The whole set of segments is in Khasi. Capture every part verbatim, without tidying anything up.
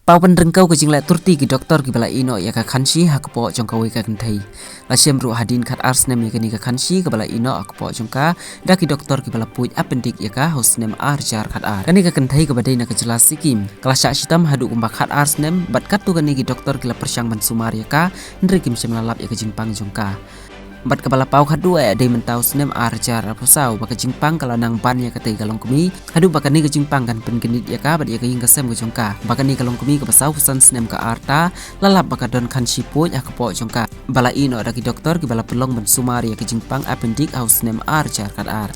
Paw ban ryngkew ka jingleh turti ki doktor kiba la ïehnoh ïa ka khanshi ha kpoh jong kawei ka kynthei. La shem ruh hadien khatar snem ïa kane ka khanshi kaba la ïehnoh ha kpoh jong ka da ki doktor kiba la puid appendix ïa ka ha u snem ar hajar khatar. Kane ka kynthei kaba dei na ka jylla Sikkim ka la shah shitom haduh kumba khatar snem bad katto katne ki doktor ki la pyrshang ban sumar ïa ka, hynrei kim shym la lap ïa ka jingpang jong ka. Bad kaba la paw khatduh eh dei mynta u snem ar hajar arphew saw ba ka jingpang ka la nang ban ïa katei ka longkmie, haduh ba kane ka jingpang kan pynkynit ïa ka bad ïa ka ïing ka sem ka jong ka, ba kane ka longkmie kaba saw phew san snem ka arta la lap ba ka don khanshi puid ha kpoh jong ka, ba la ïehnoh da ki doktor kiba la pynlong ban sumar ïa ka jingpang appendix ha u snem ar hajar khatar.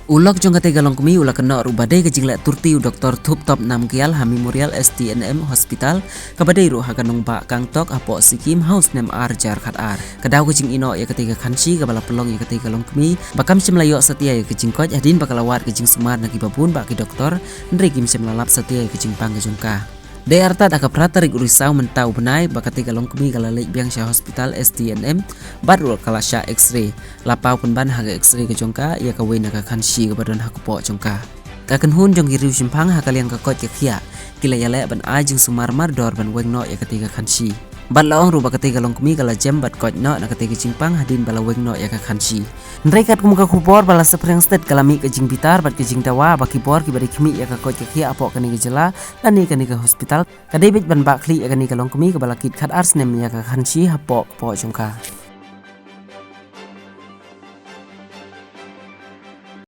U lok jong katei ka longkmie u la kynnoh ruh ba dei ka jingleh turti u Doktor Thuptop Namgyal ha Memorial S T N M Hospital, kaba dei ruh ha ka nongbah Gangtok hapoh Sikkim ha u snem ar hajar khatar. Ka daw ka jingïehnoh ïa katei ka khanshi kaba la pynlong ïa katei ka longkmie ba kam shym la ïoh satia ïa ka jingkoit hadien ba ka la wad ka jingsumar na kiba bun bah ki doktor, hynrei kim shym la lap satia ïa ka jingpang ka jong ka. Dei artat ha ka phra tarik u Risaw mynta u bnai ba katei ka longkmie ka la leit biang sha hospital S T N M bad ruh ka la shah X-ray. La paw pynban ha ka X-ray ka jong ka ïa kawei na ka khanshi kaba don ha kpoh jong ka. Ka kynhun jong ki riew shemphang ha ka liang ka koit ka khiah ki la ïaleh ban ai jingsumar mardor ban weng noh ïa katei ka khanshi. Bad la ong ruh ba katei ka longkmie ka la jem bad koit noh na katei ka jingpang hadien ba la weng noh ïa ka khanshi. Hynrei katkum ka khubor ba la saphriang stet ka la mih ka jingbitar bad ka jingdawa ba ki bor kiba dei khmih ïa ka koit ka khiah hapoh kane ka jylla lane kane ka hospital ka dei beit ban bah khlieh ïa kane ka longkmie kaba la kit khatar snem ïa ka khanshi hapoh kpoh jong ka.